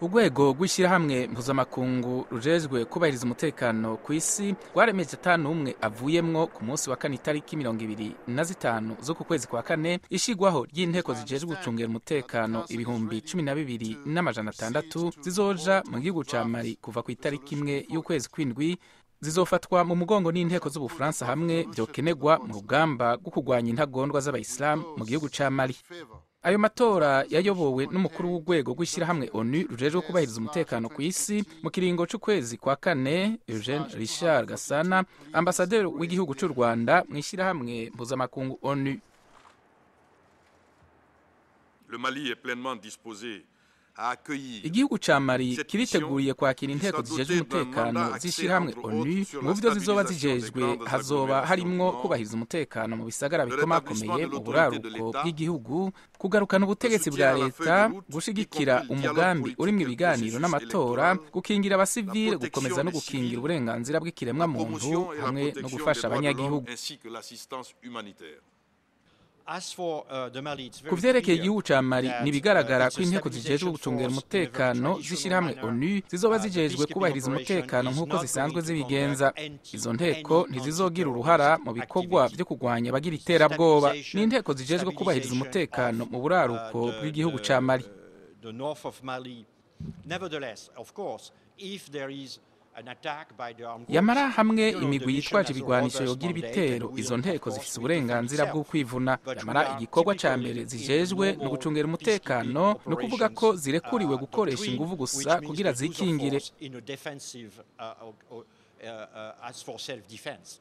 Urwego rw'ishyirahamwe mpuzamakungu rujejwe kubahiriza umutekano ku isi rwaremeje 'atanumwe avuyemwo ku munsi wa kane, itariki 25 z'uku kwezi kwa kane, ishigwaho ry'inteko zijejwe gucungera umutekano 12,600 zizoja mu gihugu ca Mali kuva ku itariki 1 y'ukwezi kw'indwi. Zizofatwa mu mugongo n'inteko z'Ubufaransa hamwe vyokenegwa mu rugamba rwo kurwanya intagondwa z'Abayisilamu mu gihugu ca Mali. Ayo matora yayobowe n'umukuru w'urwego rw'ishyirahamwe ONU rujejwe kubahiriza umutekano ku isi mu kiringo c'ukwezi kwa kane, Eugene Richard Gasana, ambasaderi w'igihugu c'u Rwanda mu ishyirahamwe mpuzamakungu ONU. Le Mali est pleinement disposé à accueillir Igihugu ca Mali kiriteguriye kwakira inteko zijejwe umutekano z'ishyirahamwe ONU. Mu vyo zizoba zijejwe hazoba harimwo kubahiriza umutekano mu bisagara bikomakomeye mu buraruko bw'igihugu, kugarukana ubutegetsi bwa leta, gushigikira umugambi urimwo ibiganiro n'amatora, gukingira abasivile, gukomeza no gukingira uburenganzira bw'ikiremwa muntu hamwe no gufasha abanyagihugu. Ainsi que l'assistance humanitaire. Ku vyerekeye igihugu ca Mali, ntibigaragara ko inteko zijejwe gucungera umutekano z'ishyirahamwe ONU zizoba zijejwe kubahiriza umutekano nk'uko zisanzwe zibigenza. Izo nteko ntizizogira uruhara mu bikorwa vyo kurwanya abagira iterabwoba. Ni inteko zijejwe kubahiriza umutekano mu buraruko bw'igihugu ca Mali. Nevertheless, of course, if there is an attack by the armed groups, Yamara hamwe imigwi yitwaje ibigwanisho yogira ibitero, izo nteko zifise uburenganzira bwo kwivuna. Yamara igikorwa ca mbere zijejwe ni ugucungera umutekano, ni ukuvuga ko zirekuriwe gukoresha inguvu gusa kugira zikingire. In a defensive, as for self-defense.